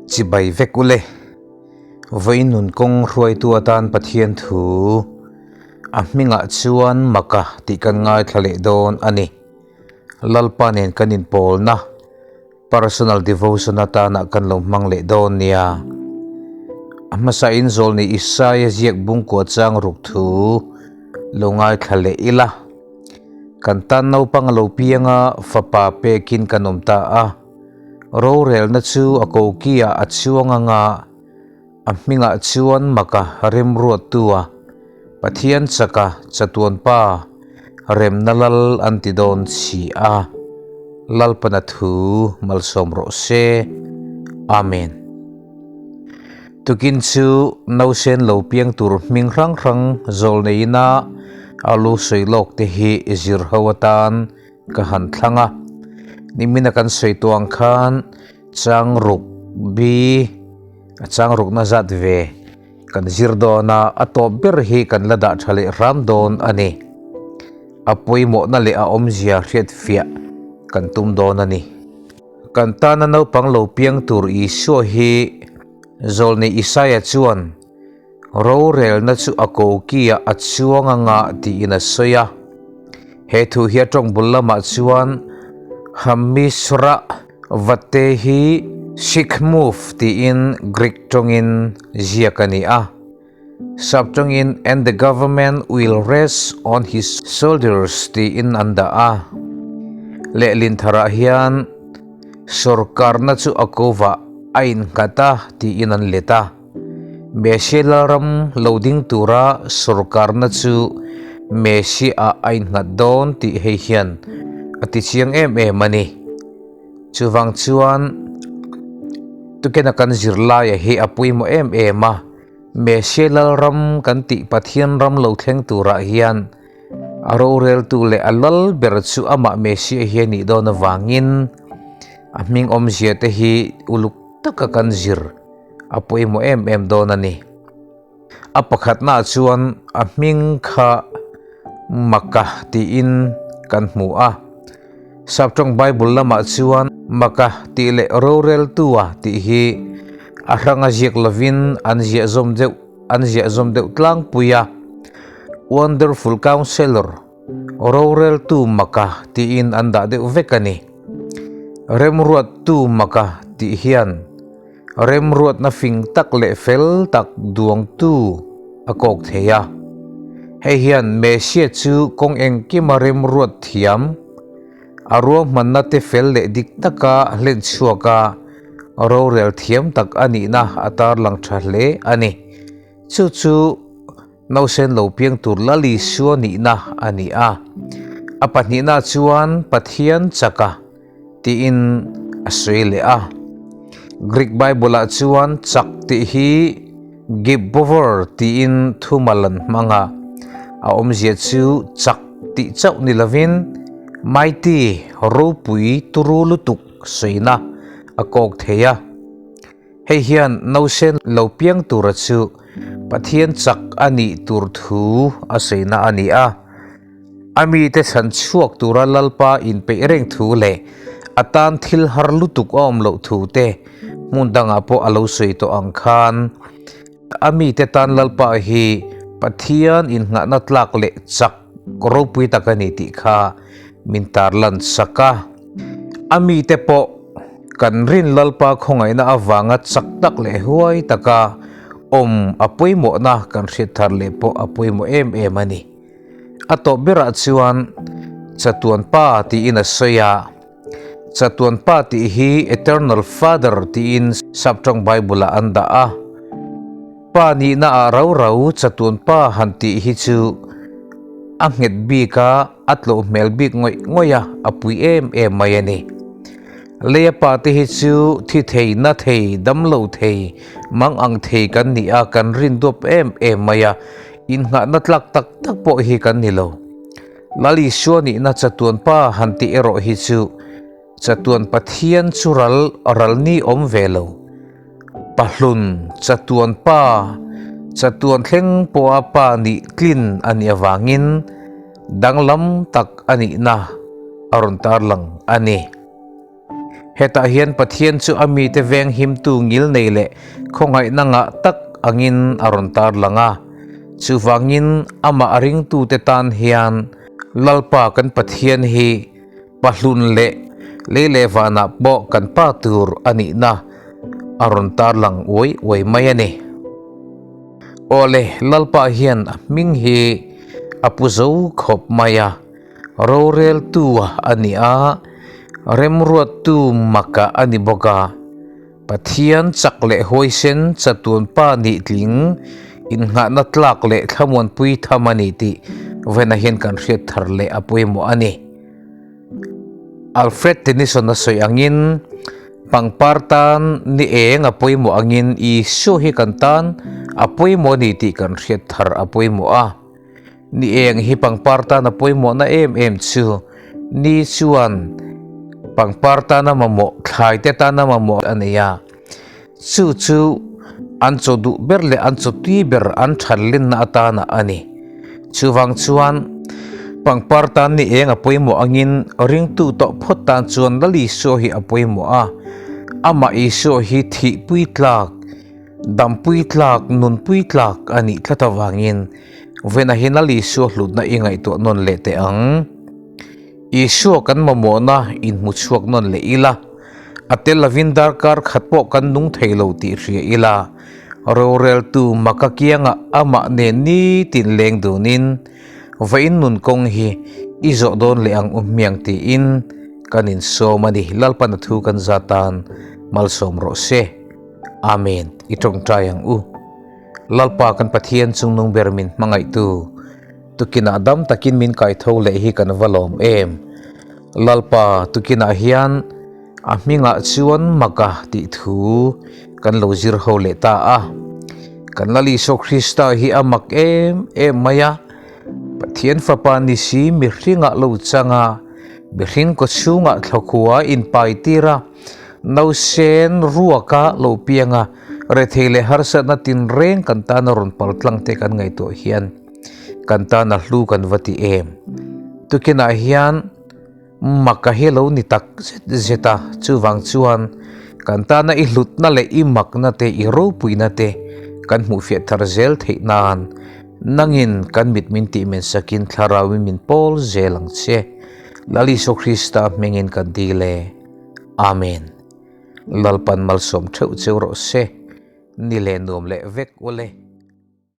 Chibai vek ule. Vawiin nun kawng hruaitu atan Pathian thu a hmingah chuan maka tih kan ngaithla leh dawn a ni. Lalpa nen kan inpawlna personal devotion atana kan lo hmang leh dawn nia. A hmasain Zawlni Isaia ziak bungkua chang ruk thu lo ngaithla leh ila. Kan tan naupang a lo piang a, fapa pekin kan awm ta a. Rorelna chu a kokiah a chuang anga a hmingah chuan maka remruattu a, Pathian chaka chatuan pa remna lal an ti dawn si a, Lalpana thu malsawm rawh se. Amen. Tukin chu nausen lo piang tur hming hrang hrang zawl neina a lu sawi lawk te hi zir ho atan ka han thlang a. Nimina kan sawi tuang khan chang ruk bi a chang rukna zat ve kan zir dawn a, a tawp ber hi kan la dah tha leh hram dawn a ni. A pawimawhna leh a awmzia hriatfiah kan tum dawn a ni. Kan tana naupang lo piang tur Isua hi Zawlnei Isaia chuan rorelna chu a kokiah a chuang anga tiin a sawi a. He thu hi a tawng bul lamah chuan Hamisra Vate hi Sikhmove tiin Greek tawngin ziak a ni a. Sap tawngin And the government will rest on his shoulders tiin an dah a. Lehlin tharah hian Sorkarna chu a kovah a innghat a tiin an let a. Messi Lalram lo ding tura sorkarna chu Messi-ah a innghat dawn tih hei hian a ti chiang em em a ni. Chuvang chuan tukena kan zirlaia hi a pawimawh em em a, Messi Lalram kan tih Pathian ram lo thleng turah hian a roreltu leh a lal ber chu amah Messi-a hi a nih dawn avangin a hming awmzia te hi uluk taka kan zir a pawimawh em em dawn a ni. A pakhatnaah chuan a hming kha Maka tiin kan hmu a. Saptawng Bible lamah chuan Maka tih leh Roreltua tih hi a hranga ziak lovin an ziah zawm deuh an ziah zawm deuh tlangpui a. Wonderful Counselor, Roreltu Maka tiin an dah deuh vek a ni. Remruattu Maka tih hian Remruatna fing tak leh fel tak duangtu a kawk thei a. Hei hian Messiah chu kawng engkima remruat thiam, a ruahmanna te fel leh dik taka hlen chhuak a, rorel thiam tak a nihna a tarlang tha hle a ni. Chu chu nausen lo piang tur Lal Isua nihna a ni a. A pahnihna chuan Pathian chaka tiin a sawi leh a. Greek Bible-ah chuan chak tih hi gibbovor tiin thumal an hmang a, a awmzia chu chak tih chauh ni lovin mighty, ropui, turu lutuk sawina a kawk thei a. Hei hian nausen lo piang tura chu Pathian chak a nih tur thu a sawina a ni a. A mite chhan chhuak tura Lalpa inpeih reng thu leh a tan thil har lutuk a awm loh thu te hmun dangah pawh a lo sawi tawh ang khan a mite tan Lalpa hi Pathian inngahna tlak leh chak ropui tak a ni tih kha min tarlan sak a. A mite pawh kan rin Lalpa khawngaihna avanga chak tak leh huai taka awm a pawimawhna kan hriat thar leh pawh a pawimawh em em a ni. A tawp berah chuan Chatuan Pa tiin a sawi a, Chatuan Pa tih hi Eternal Father tiin Saptawng Bible-ah an dah a. Pa nihna ah rau rau Chatuan Pa han tih hi chu a nghet bik a, a tlawh hmel bik ngawih ngawih a, a pui em em mai a ni. Leia pa te hi chu thi thei, na thei, dam lo thei, mang ang thei kan ni a, kan rin duap em em mai a, inngahna tlak tak tak pawh hi kan ni lo. Lal Isua nihna chatuan pa han tih erawh hi chu chatuan Pathian chu ral ral ni awm ve lo. Pahlun chatuan pa, chatuan thleng pawha pa nih tlin a nih avangin danglam tak a nihna a rawn tarlang a ni. Hetah hian Pathian chu a mite venghimtu ngilnei leh khawngaihna ngah tak angin a rawn tarlang a. Chuvangin amah a ringtute tan hian Lalpa kan Pathian hi pahlun leh lei leh vanah pawh kan pa tur a nihna a rawn tarlang uai uai mai a ni. Awle, Lalpa hian a hming hi a pu zo khawp mai a. Roreltu a ni a, remruattu maka a ni bawk a. Pathian chak leh huaisen chatuan pa nih tling innghahna tlak leh thlamuanpui tham a ni tih vawiinah hian kan hriat thar leh a pawimawh a ni. Alfred Tennyson a sawi angin, Pangpar tan ni eng a pawimawh angin Isua hi kan tan a pawimawh a ni tih kan hriat thar a pawimawh a. Ni eng hi pangpar tana pawimawhna em em chu ni chuan pangpar tana mamawh, thlai te tana mamawh a nei a. Chu chu an chaw duh ber leh an chaw tui ber an than lenna atana a ni. Chuvang chuan pangpar tan ni eng a pawimawh angin ringtu tawh phawt tan chuan Lal Isua hi a pawimawh a, amah Isua hi thihpui tlak, Dampui tlak, nunpui tlak a nih tlat avangin Vena hian Lal Isua hlutna i ngaihtuah nawn leh teh ang. Isua kan mamawhna inhmu chhuak nawn leh ila, a tel lovin darkar khat pawh kan nung thei lo tih hria ila, roreltu maka kiangah amah nen nitin leng dunin vawiin nun kawng hi i zawh dawn leh ang u hmiang tiin kan insawm a ni. Lalpan a thu kan zatan malsawm rawh se. Amen. I tawngtai ang u. Lalpa kan Pathian chungnung ber min hmangaihtu, tukinah dam takin min kaitho leh hi kan va lawm em. Lalpa tukinah hian a hmingah chuan maka tih thu kan lo zir ho leh ta a. Kan Lal Isua Krista hi a mak em em mai a, Pathian Fapa ni si mihringah lo chang a, mihring kawchhungah thlawkhua inpai tir a, Nausen ruaka lo pianga rethei leh harsatna tinreng kan tana rawn pal tlang te kan ngaihtuah hian kan tana hlu kan va ti em. Tukinah hian maka hi lo ni tak zet zet a, chuvang chuan kan tana i hlutna leh i makna te i ropuina te kan hmuhfiah thar zel theih nan nangin kan mit min tih men sakin thlarauin min pawl zel ang che. Lal Isua Krista hmingin kan dil e. Amen. Lalpan malsawm theuh cheu rawh se. Ni leh nuam leh vek ule.